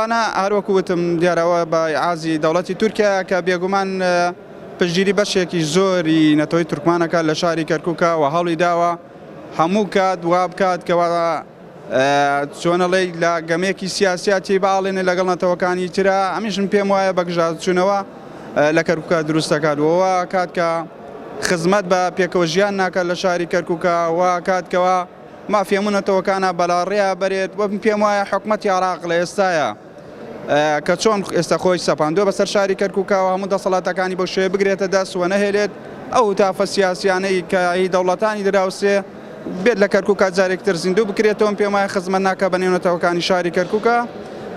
ئەوانە هەروەکو وتم دیارەوە بە ئازی دەوڵەتی تورکیا کە بێگومان پشتگیری بەشێکی زۆری نەتەوەی تورکمانەکە لە شاری کەرکووکە و هەوڵی داوە هەموو کات وا بکات کەوا چۆنەڵێی لە گەمێکی سیاسیا تێی بئاڵێنێ لەگەڵ نەتەوەکانی ترا، ئەمیشم پێم وایە بەگژاچوونەوە لە کەرکووکا دروست دەکات و وا کات کە خزمەت بە پێکەوە ژیان ناکات لە شاری کەرکووکا، وا کات کەوا مافی هەموو نەتەوەکانە بەلاڕێیا بەرێت و من پێم وایە حکومەتی عێراق لە ئێستایا کە چۆن ئێستا خۆی سەپاندووە بەسەر شاری کەرکووکا و هەموو دەسەڵاتەکانی بەو شێوەیە بگرێتە دەست و نەهێلێت ئەو هوتافە سیاسیانەی کە هی دەوڵەتانی دراوسێ بێت لە کەرکووکا جارێکتر زیندوو بکرێتەوە من پێم وایە خزمەت ناکا بە نێونەتەوەکانی شاری کەرکووکا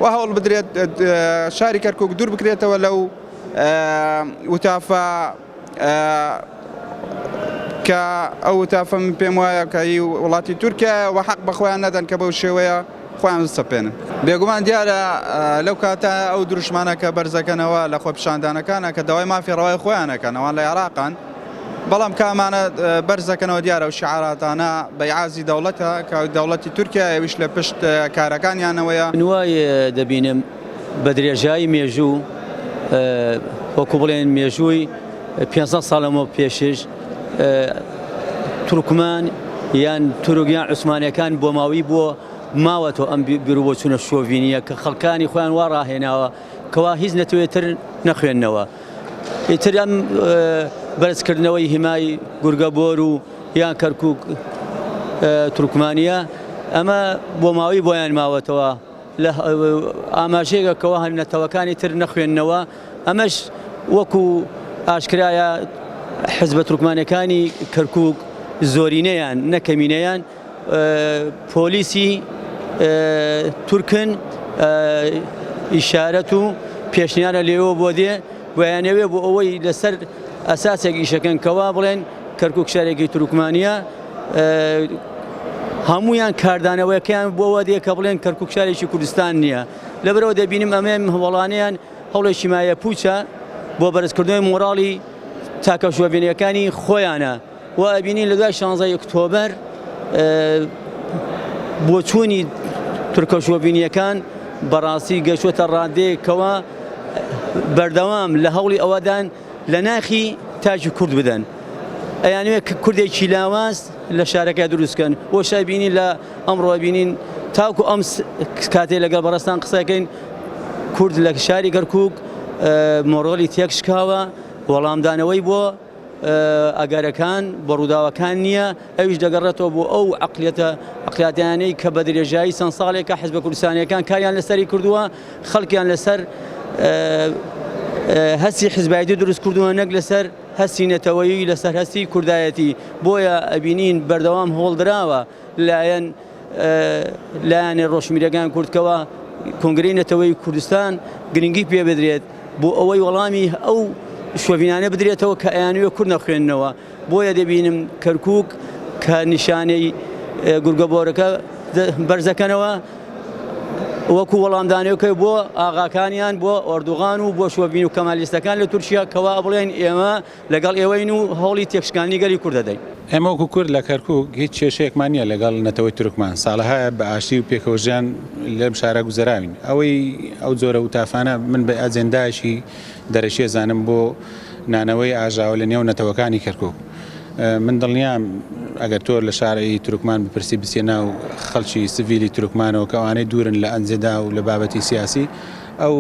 و هەوڵ بدرێت شاری کەرکووک دوور بکرێتەوە لەو وتافە کە ئەو وتافە من پێم وایە کە هی وڵاتی تورکیایە و حەق بە خۆیان نەدەن کە بەو شێوەیە خۆیان بسەپێنن. بێگومان دیارە لەو کاتە ئەو دروشمانە کە بەرزەکەنەوە لە خۆپیشاندانەکانە کە داوای مافی ڕەوای خۆیان ئەکەن ئەوان لە عێراقان بەڵام کە ئەمانە بەرزەکەنەوە دیارە ئەو شیعاراتانە بەیعازی دەوڵەتە کە دەوڵەتی تورکیا ئەویش لە پشت کارەکانیانەوەیە. من وای دەبینم بە درێژایی مێژوو وەکو بڵێن مێژووی 500 ساڵ لەمەو پێشش تورکمان یان تورک یان عوسمانەکان بۆ ماوەی بۆ ماوەتەوە ئەم بیروبۆچوونە شۆڤینیە کە خەڵکانی خۆیان وا ڕاهێناوە کەوا هیچ نەتەوەیەتر نەخوێندنەوە ئیتر ئەم بەرزکردنەوەی هیمای گورگەبۆر و یان کەرکک تورکمانیە ئەمە بۆ ماوەی بۆیان ماوەتەوە لە ئاماژەیەکە کەوا نەتەوەکانی تر نەخوێندنەوە، ئەمەش وەکو ئاشکرایە حزبە تورکمانەکانی کەرکوک زۆرینەیان نە کەمینەیان پۆلیسی تورکن ئیشارەت و پێشنیارە لێوە بۆ دێ ویانەوێ بۆ ئەوەی لەسەر ئەساسێک ئیشەکەن کەوا بڵێن کەرکوک شارێکی تورکمانیە هەمویان کاردانەوەیەکەیان بۆوە دێ کە بڵێن کەرکک شارێکی کوردستان نییە لەبەرەوە دەبینم ئەمێ هەوڵانیان هەوڵێکی مایە پوچە بۆ بەرزکردنەوەی مۆراڵی تاکە شۆڤێنیەکانی خۆیانە و ئەبینین لە دوای 16 ئۆکتۆبەر بۆچوونی تورکە شۆڤینیەکان بەڕاستی گەشتوەتە ڕادەیەکەوە بەردەوام لە هەوڵی ئەوەدان لە ناخی تاکی کورد بدەن ئەیانوێ کوردێکی لاواز لە شارەکە دروستکەن بۆ شای بینین لە ئەمڕۆ بینین تاکو ئەم کاتێ لەگەڵ بەڕێزتان قسەکەین کورد لە شاری کەرکک مۆڕۆلی تێک شکاوە وەڵامدانەوەی بۆ ئەگەرەکان بۆ ڕووداوەکان نییە ئەویش دەگەڕێتەوە بۆ ئەو عقلیەتە عقلیاتیانەی کە بە درێژایی چەند ساڵێکە حزبە کوردستانیەکان کاریان لەسەری کردووە خەڵکیان لەسەر هەستی حزبایەتی دروست کردووە نەک لەسەر هەستی نەتەوەیی لەسەر هەستی کوردایەتی بۆیە ئەبینین بەردەوام هەوڵدراوە لایەن لایەنە ڕۆشنبیرەکان کوردکەوە کۆنگرەی نەتەوەی کوردستان گرنگی پێ بدرێت بۆ ئەوەی وەڵامی ئەو شۆڤینانە بدرێتەوە کە ئەیانوێ کورد نەخوێندنەوە بۆیە دەبینم کەرکک کە نیشانەی گورگەبۆرەکە بەرزەکەنەوە وەکو وەڵامدانەوەکەی بۆ ئاغاکانیان بۆ ئۆردوغان و بۆ شۆڤین و کەمالیستەکان لە تورکیا کەوا بڵێن ئێمە لەگەڵ ئێوەین و هەوڵی تێکشکاندنی گەلی کورد دەدەین. ئێمە وەکو کورد لە کەرکوک هیچ کێشەیەکمان نییە لەگەڵ نەتەوەی تورکمان، ساڵەهایە بە ئاشتی و پێکەوەژیان لەم شارە گوزەراوین. ئەوەی ئەو جۆرە وتافانە من بە ئەجێندایەکی دەرەکی ئەزانم بۆ نانەوەی ئاژاوە لە نێو نەتەوەکانی کەرکوک. من دڵنیام ئەگەر تۆ لە شارعی تورکمان بپرسی بچیە ناو خەڵکی سڤیلی تورکمانەوە کە ئەوانەی دوورن لە ئەنجێدا و لە بابەتی سیاسی، ئەو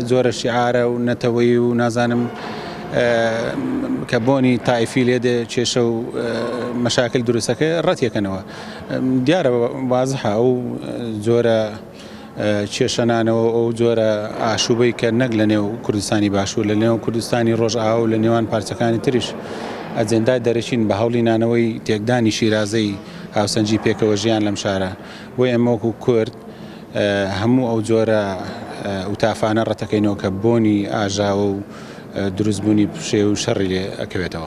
جۆرە شیعارە و نەتەوەیی و نازانم کە بۆنی تایفی لێ دێ کێشە و مەشاکل دروستەکە ڕەتیەکەنەوە دیارە وازحە ئەو جۆرە کێشەنانەوە ئەو جۆرە ئاشوبەی کە نەک لە نێو کوردستانی باشوور لە نێو کوردستانی ڕۆژئاوا و لە نێوان پارچەکانی تریش ئەجێندای دەرەکین بە هەوڵی نانەوەی تێکدانی شیرازەی هاوسەنگی پێکەوە ژیان لەم شارە بۆیە ئێمە وەکو کورد هەموو ئەو جۆرە وتافانە ڕەتەکەینەوە کە بۆنی ئاژاوە و دروستبوونی پشێو و شەڕی لێ ئەکەوێتەوە.